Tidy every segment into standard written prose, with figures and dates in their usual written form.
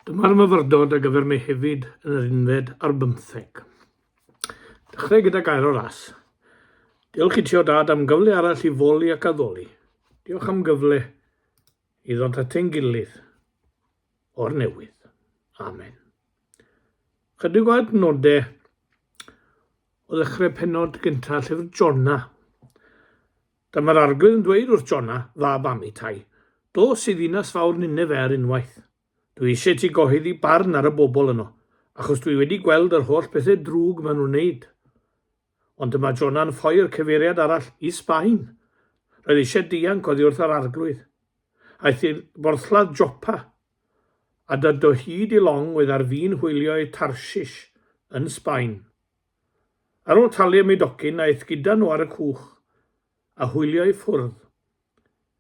Dyma'r myfyrdod ar gyfer Mehefin yn yr unfed ar bymtheg. Dechrau gyda gair o ras. Diolch i ti o dad am gyfle arall i foli ac addoli. Diolch am gyfle i ddod at ein gilydd o'r newydd. Amen. Chydig o adnodau o ddechrau penod gyntaf llyfr Jona. Dyma'r Arglwydd yn dweud wrth Jona, fab Amitai, Dos i ddinas fawr Ninefeh ar unwaith. Dw i eisiau ti gyhoeddi barn ar y bobl yno, achos dw i wedi gweld yr holl bethau drwg maen nhw'n wneud. Ond dyma Jona'n ffoi i'r cyfeiriad arall, i Sbaen. Roedd eisiau dianc oddi wrth yr Arglwydd. Aeth i borthladd Jopa, a dod o hyd i long oedd ar fin hwylio i Tarshish yn Sbaen. Ar ôl talu am ei docyn, aeth gyda nhw ar y cwch, a hwylio i ffwrdd,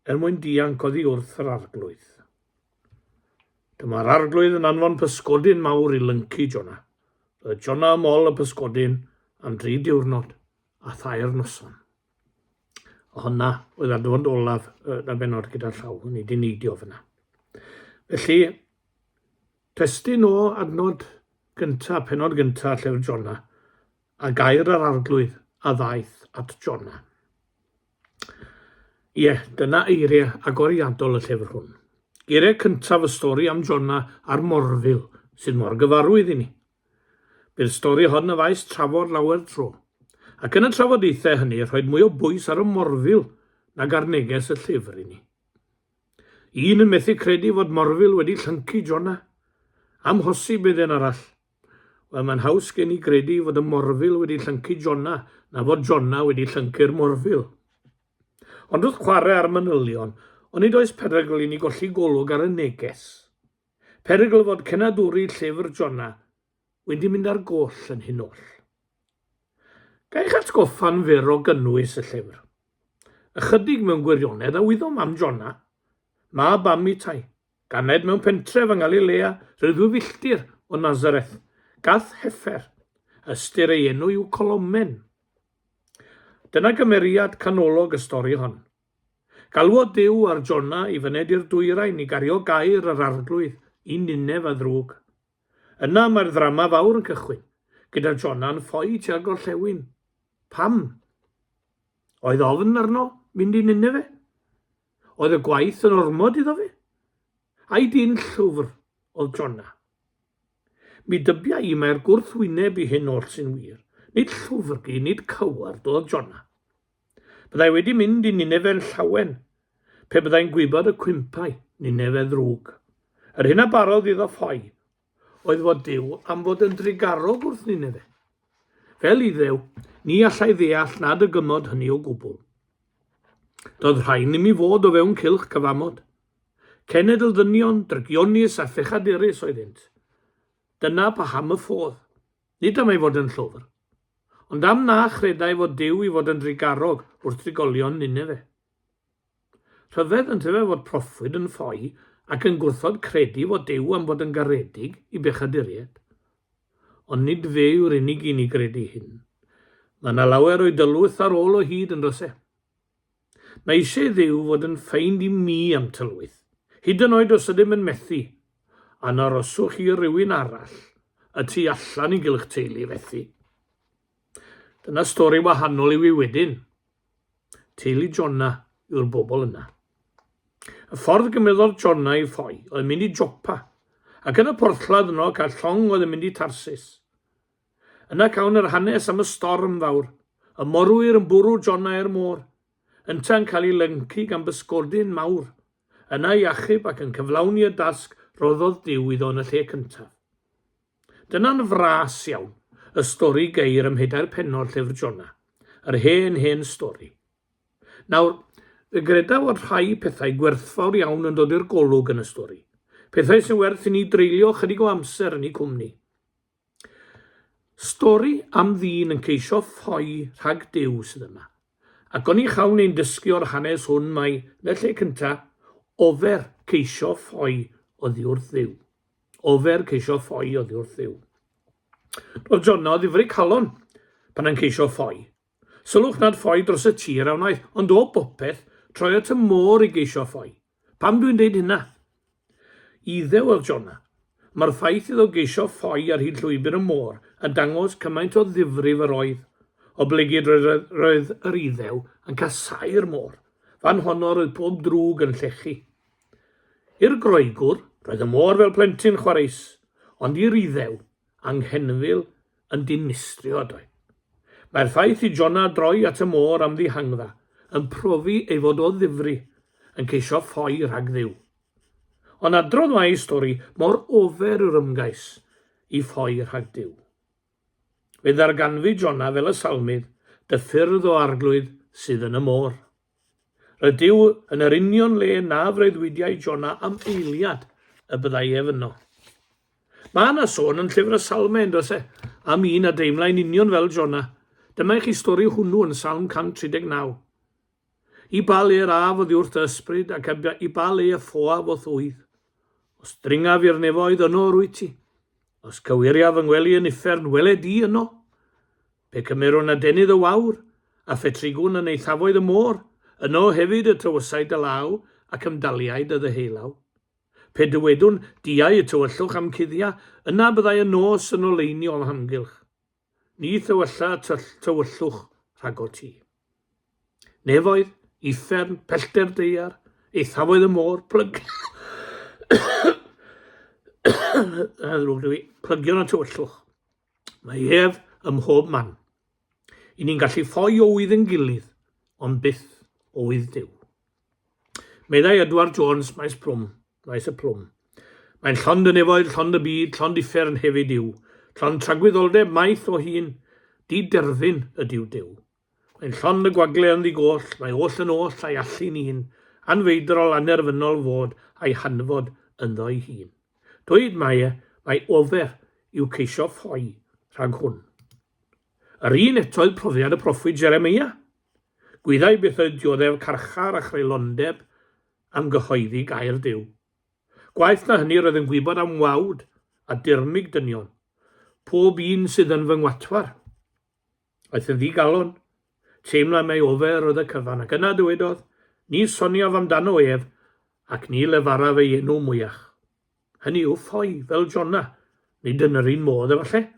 er mwyn dianc oddi wrth yr Arglwydd. Dyma'r Arglwydd yn anfon pysgodyn mawr i lyncu Jona. Roedd Jona ym mol y pysgodyn am dri diwrnod a thair noson. A honna oedd adnod olaf y bennod gyda llaw, o'n i wedi neidio fyna. Felly, Testun o adnod gynta, pennod gynta llyfr Jona, a gair yr Arglwydd a ddaeth at Jona. Ie, dyna eiriau agoriadol y llyfr hwn. Geiriau cyntaf y stori am Jona a'r morfil sydd mor gyfarwydd i ni. Bu'r stori hon yn faes trafod lawer tro, ac yn y trafodaethau hynny rhoed mwy o bwys ar y morfil nag ar neges y llyfr i ni. Un yn methu credu fod morfil wedi llyncu Jonah. Amhosib bydd un arall. Wel, mae'n haws gen i gredu fod y morfil wedi llyncu Jonah na fod Jonah wedi llyncu'r morfil. Ond wrth chwarae ar manylion, onid oes perygl i ni golli golwg ar y neges? Perygl fod cenadwri llyfr Jonah wedi mynd ar goll yn hyn oll. Ga i'ch atgoffa'n fyr o gynnwys y llyfr? Ychydig mewn gwirionedd a wyddom am Jona, mab Amitai, ganed mewn pentref yng Ngalilea rhyw ddwy filltir o Nazareth, Gath Heffer. Ystyr ei enw yw Colomen. Dyna gymeriad canolog y stori hon. Galwodd Duw ar Jona i fyned i'r dwyrain i gario gair yr Arglwydd i Ninef a ddrwg. Yna mae'r ddrama fawr yn cychwyn, gyda Jona'n ffoi tua'r gorllewin. Pam? Oedd ofn arno mynd i Nineve? Oedd y gwaith yn ormod iddo fe? Ai dyn llwfr oedd Jona? Mi dybia i mai'r gwrthwyneb i hyn oll sy'n wir. Nid llwfrgi, nid coward oedd Jona. Byddai wedi mynd i Ninefe'n llawen pe byddai'n gwybod y cwympai Ninefe ddrwg. Yr hyn a barodd iddo ffoi oedd fod Duw am fod yn drugarog wrth Ninefe. Fel Iddew, ni allai ddeall nad y gymod hynny o gwbl. Doedd rhain i mi fod o fewn cylch cyfamod. Cenedl ddynion, drygionus a phechadurus oeddynt. Dyna paham y ffodd. Nid am ei fod yn llwfr, ond am na chredai fod Duw i fod yn drugarog wrth drigolion Ninefe. Rhyfedd yntefe fod proffwyd yn ffoi ac yn gwrthod credu fod Duw am fod yn garedig i bechaduriaid. Ond nid fe yw'r unig un i gredu hyn. Mae yna lawer o'i dylwyth ar ôl o hyd yn does e? Mae eisiau i Dduw fod yn ffeind i mi am tylwyth, hyd yn oed os ydym yn methu, a na aroswch i rywun arall y tu allan i gylch teulu fethu. Dyna stori wahanol yw i wedyn. Teulu Jona yw'r bobl yna. Y ffordd gymerodd Jona i ffoi oedd mynd i Jopa, ac yn y porthladd yno cael llong oedd yn mynd i Tarsis. Yna cawn yr hanes am y storm fawr, y morwyr yn bwrw Jona i'r môr, ynta'n cael ei lyncu gan bysgodyn mawr, yna ei achub ac yn cyflawni y dasg roddodd Duw iddo yn y lle cyntaf. Dyna'n fras iawn y stori geir ym mhedair pennod llyfr Jona, yr hen, hen stori. Nawr, fe gredaf fod rhai pethau gwerthfawr iawn yn dod i'r golwg yn y stori, pethau sy'n werth i ni dreulio chydig o amser yn eu cwmni. Stori am ddyn yn ceisio ffoi rhag Duw sydd yma. Ac oni chawn ein dysgu o'r hanes hwn mai, yn y lle cynta, ofer ceisio ffoi oddi wrth Dduw. Ofer ceisio ffoi oddi wrth Dduw. Roedd Jona o ddifri calon pan yn ceisio ffoi. Sylwch nad ffoi dros y tir a wnaeth, ond o bopeth, troi at y môr i geisio ffoi. Pam dwi'n deud hynna? Iddew oedd Jona. Mae'r ffaith iddo geisio ffoi ar hyd llwybr y môr yn dangos cymaint o ddifrif yr oedd, oblegid roedd roedd yr Iddew yn casáu'r môr, fan honno roedd pob drwg yn llechu. I'r Groegwr, roedd y môr fel plentyn chwareus, ond i'r Iddew, anghenfil yn dinistrio ydoedd. Mae'r ffaith i Jona droi at y môr am ddihangfa yn profi ei fod o ddifri yn ceisio ffoi rhag Dduw. Ond adrodd mae ei stori mor ofer yw'r ymgais i ffoi rhag Duw. Fe ddarganfu Jona fel y salmydd, Dy ffyrdd o Arglwydd sydd yn y môr. Roedd Duw yn yr union le na freuddwydiai Jona am eiliad y byddai ef yno. Mae yna sôn yn Llyfr y Salmau, yn does e, am un a deimlai'n union fel Jona. Dyma i chi stori hwnnw yn Salm 139. I ba le yr af oddi wrth dy ysbryd, ac i ba le y ffoaf o'th ŵydd? Os dringaf i'r nefoedd, yno yr wyt ti. Os cywiriaf fy ngwely yn uffern, wele di yno. Pe cymerwn adenydd y wawr, a phetrigwn yn eithafoedd y môr, yno hefyd y tywysai dy law, ac ymdaliai dy ddeheulaw. Pe dywedwn, diau y tywyllwch a'm cuddia, yna byddai y nos yn oleuni o'm hamgylch. Ni thywylla y tywyllwch rhagot ti. Nefoedd, uffern, pellter daear, eithafoedd y môr, plyg... ddrwg dwi, plygion y tywyllwch. Mae ef ym mhob man. I ni'n gallu ffoi o wydd yn gilydd, ond byth o wydd Duw. Meddai Edward Jones, Maes Plwm, Maes y Plwm. Mae'n llond y nefoedd, llond y byd, llond uffern hefyd yw. Llond tragwyddoldeb maith o hun, di derfyn ydyw Duw. Mae'n llond y gwagle yn ddi-goll, mae oll yn oll a'i allu'n un, anfeidrol anerfynol fod a'i hanfod ynddo'i hun. Dweud mae e, mae ofer yw ceisio ffoi rhag hwn. Yr un eto oedd profiad y proffwyd Jeremeia. Gwyddai beth oedd dioddef carchar a chreulondeb am gyhoeddi gair Duw. Gwaeth na hynny roedd yn gwybod am wawd a dirmyg dynion, pob un sydd yn fy ngwatwar. Aeth yn ddigalon, teimlai mai ofer oedd y cyfan, ac yna dywedodd, Ni soniaf amdano ef, ac ni lefaraf ei enw mwyach. Hynny yw, ffoi, fel Jona, nid yn yr un modd efallai.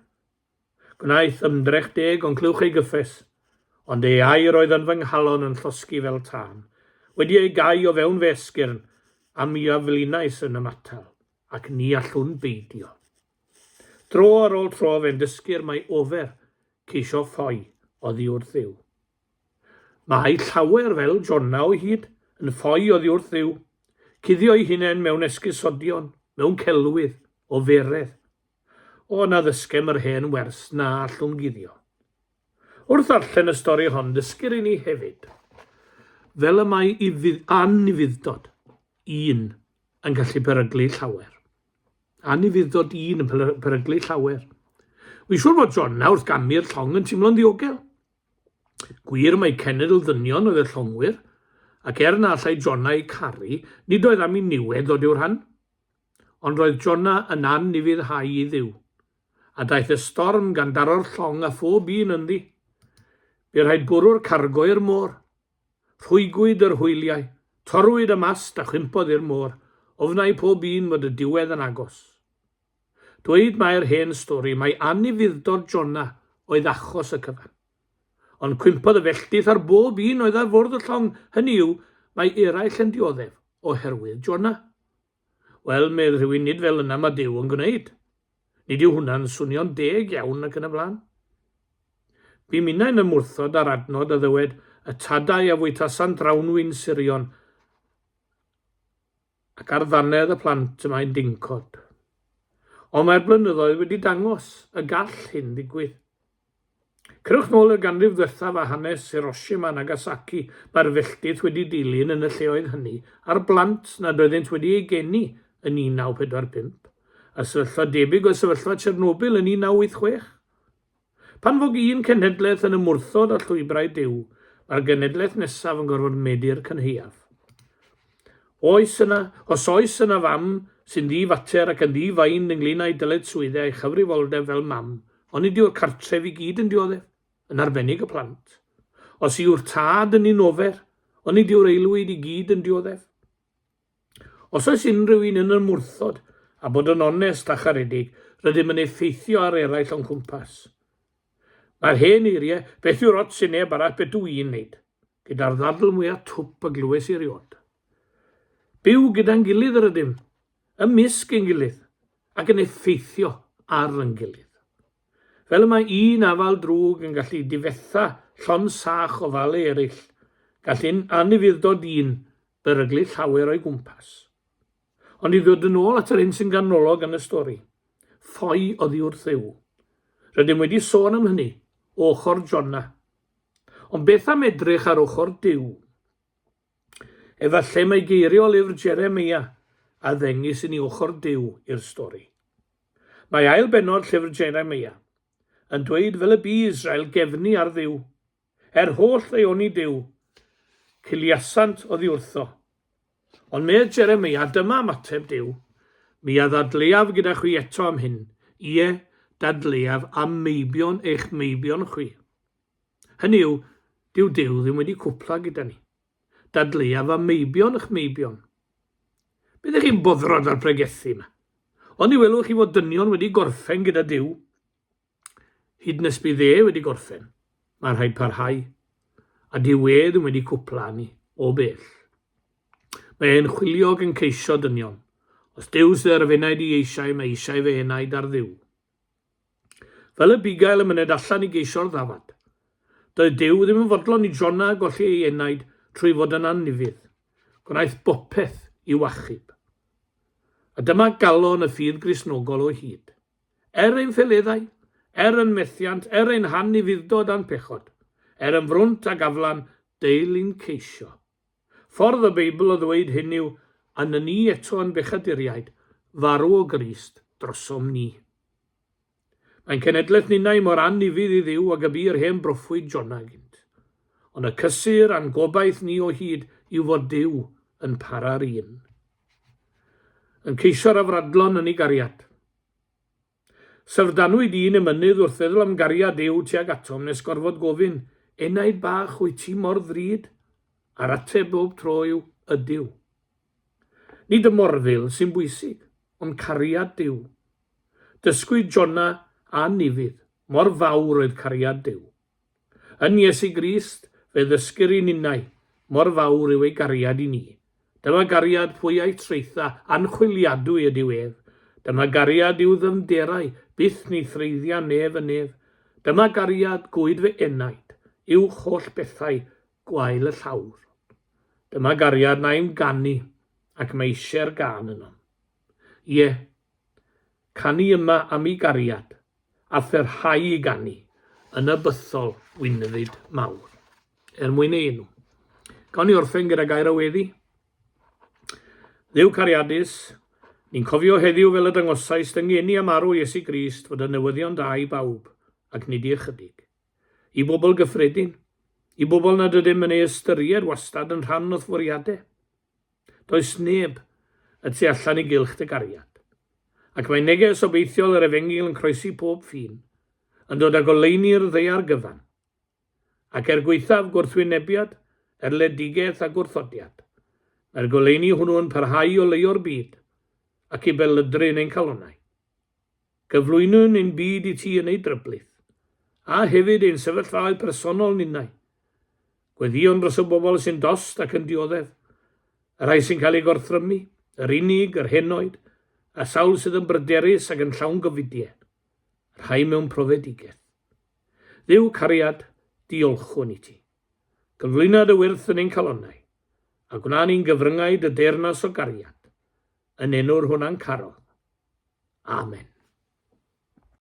Gwnaeth ymdrech deg, ond clywch ei gyffes. Ond ei air oedd yn fy nghalon yn llosgi fel tân, wedi ei gau o fewn fy esgyrn, a mi a flinais yn ymatal, ac ni allwn beidio. Dro ar ôl tro fe'n dysgir mai ofer ceisio ffoi oddi wrth Dduw. Mae llawer, fel Jona o hyd, yn ffoi oddi wrth Dduw, cuddio'i hunain mewn esgusodion, mewn celwydd, oferedd. O, na ddysgem yr hen wers na allwn guddio. Wrth ddarllen y stori hon, dysgir i ni hefyd, fel y mae anufudd-dod un yn gallu peryglu llawer. Anufudd-dod un yn peryglu llawer. Wy'n siŵr fod Jona wrth gamu'r llong yn teimlo'n ddiogel. Gwir mai cenedl ddynion oedd y llongwyr, ac er na allai Jona eu caru, nid oedd am i niwed ddod i'w rhan. Ond roedd Jona yn anufuddhau i Dduw, a daeth y storm gan daro'r llong a phob un ynddi. Bu rhaid bwrw'r cargo i'r môr. Rhwygwyd yr hwyliau, torrwyd y mast a chwympodd i'r môr, ofnai pob un fod y diwedd yn agos. Dweud mai'r hen stori mai anufudd-dod Jona oedd achos y cyfan. Ond cwympodd y felltith ar bob un oedd ar fwrdd y llong, hynny yw, mae eraill yn dioddef oherwydd Jona. Wel, medd rhywun, nid fel yna mae Duw yn gwneud. Nid yw hwnna'n swnio'n deg iawn ac yn y blaen. Bu minnau'n ymwrthod â'r adnod a ddywed, y tadau a fwytasant drawnwin surion, ac ar ddannedd y plant y mae'n dincod. Ond mae'r blynyddoedd wedi dangos y gall hyn ddigwydd. Cerwch nôl i'r ganrif ddwethaf a hanes Hiroshima a Nagasaki, mae'r felltith wedi dilyn yn y lleoedd hynny ar blant nad oeddynt wedi eu geni yn 1945, a sefyllfa debyg oedd sefyllfa Chernobyl yn 1986. Pan fo un cenhedlaeth yn ymwrthod â llwybrau Duw, mae'r genhedlaeth nesaf yn gorfod medi'r cynhaeaf. Oes yna, os oes yna fam sy'n ddi-fater ac yn ddi-fain ynglŷn â'i dyletswyddau a'i chyfrifoldeb fel mam, Onid yw'r cartref i gyd yn dioddef, yn arbennig y plant? Os yw'r tad yn un ofer, onid yw'r aelwyd i gyd yn dioddef? Os oes unrhyw un yn ymwrthod a bod yn onest a charedig, rydym yn effeithio ar eraill o'n cwmpas. Mae'r hen eiriau, beth yw'r ots i neb arall beth dw i'n wneud? Gyda'r ddadl mwyaf twp a glywes i erioed. Byw gyda'n gilydd yr ydym, ymysg ein gilydd, ac yn effeithio ar ein gilydd. Fel y mae un afal drwg yn gallu difetha llond sach o fale eraill, gall un anufudd-dod un beryglu llawer o'i gwmpas. Ond i ddod yn ôl at yr hyn sy'n ganolog yn y stori, ffoi oddi wrth Dduw. Rydym wedi sôn am hynny, o ochr Jona. Ond beth am edrych ar ochr Duw? Efallai mai geiriau o lyfr Jeremeia a ddengys i ni ochr Duw i'r stori. Mae ail bennod llyfr Jeremeia yn dweud fel y bu Israel gefnu ar Dduw, Er holl ddaioni Duw, ciliasant oddi wrtho. Ond medd Jeremeia, dyma ymateb Duw, Mi a ddadleuaf gyda chwi eto am hyn, ie, dadleuaf am meibion eich meibion chwi. Hynny yw, dyw Duw ddim wedi cwpla gyda ni. Dadleuaf am meibion eich meibion. Beth ych chi'n boddrod â'r pregethu yma? Oni welwch chi fod dynion wedi gorffen gyda Duw? Hyd nes bydd e wedi gorffen, mae'n rhaid parhau, a dyw e ddim wedi cwpla ni, o bell. Mae e'n chwilio ac yn ceisio dynion. Os Duw sydd ar f'enaid i eisiau, mae eisiau fy enaid ar Dduw. Fel y bugail yn myned allan i geisio'r ddafad. Doedd Duw ddim yn fodlon i Jonah golli ei enaid trwy fod yn anufudd. Gwnaeth bopeth i'w achub. A dyma galon y ffydd Gristnogol o hyd. Er ein feleddau, er yn methiant, er ein hanufudd-dod a'n pechod, er yn frwnt ag aflan, deil i'n ceisio. Ffordd y Beibl o ddweud hyn yw, A nyni eto yn bechaduriaid, farw o Grist drosom ni. Mae'n cenedlaeth ninnau mor anufudd i Dduw ag y bu'r hen broffwyd Jonah gynt. Ond y cysur a'n gobaith ni o hyd yw fod Duw yn para'r un. Yn ceisio'r afradlon yn ei gariad. Syfrdanwyd un emynydd wrth feddwl am gariad Duw tuag atom nes gorfod gofyn, Enaid bach, wyt ti mor ddrud? A'r ateb bob tro yw, Ydyw. Nid y morfil sy'n bwysig, ond cariad Duw. Dysgwyd Jona a Nifydd mor fawr oedd cariad Duw. Yn Iesu Grist, fe ddysgir i ninnau, mor fawr yw ei gariad i ni. Dyma gariad pwy a'i traetha, anchwiliadwy ydyw ef. Dyma gariad i'w ddyfnderau, byth ni threiddia nef y nef. Dyma gariad gwyd fy enaid, uwch holl bethau gwael y llawr. Dyma gariad na i'm ganu, ac mae eisiau'r gân ynom. Ie, Canu yma am ei gariad, a pharhau i ganu yn y bythol wynfyd mawr, er mwyn ei enw. Gawn ni orffen gyda gair o weddi? Dduw cariadus, ni'n cofio heddiw fel y dangosais dy ngeni a marw Iesu Grist fod y newyddion da i bawb, ac nid i ychydig. I bobl gyffredin, i bobl nad ydym yn ei ystyried wastad yn rhan o'th fwriadau. Does neb y tu allan i gylch dy gariad. Ac mae neges obeithiol yr Efengyl yn croesi pob ffin, yn dod â goleuni i'r ddaear gyfan. Ac er gwaethaf gwrthwynebiad, erledigaeth a gwrthodiad, mae'r goleuni hwnnw yn parhau i oleuo'r byd ac i belydru yn ein calonnau. Gyflwynwn ein byd i ti yn ei dryblith, a hefyd ein sefyllfaoedd personol ninnau. Gweddïwn dros y bobl sy'n dost ac yn dioddef, y rhai sy'n cael eu gorthrymu, yr unig, yr henoed, a sawl sydd yn bryderus ac yn llawn gofidiau, y rhai mewn profedigaeth. Dduw cariad, diolchwn i ti. Gyflwyna dy wyrth yn ein calonnau, a gwna ni'n gyfryngau dy deyrnas o gariad, yn enw'r hwn a'n carodd. Amen.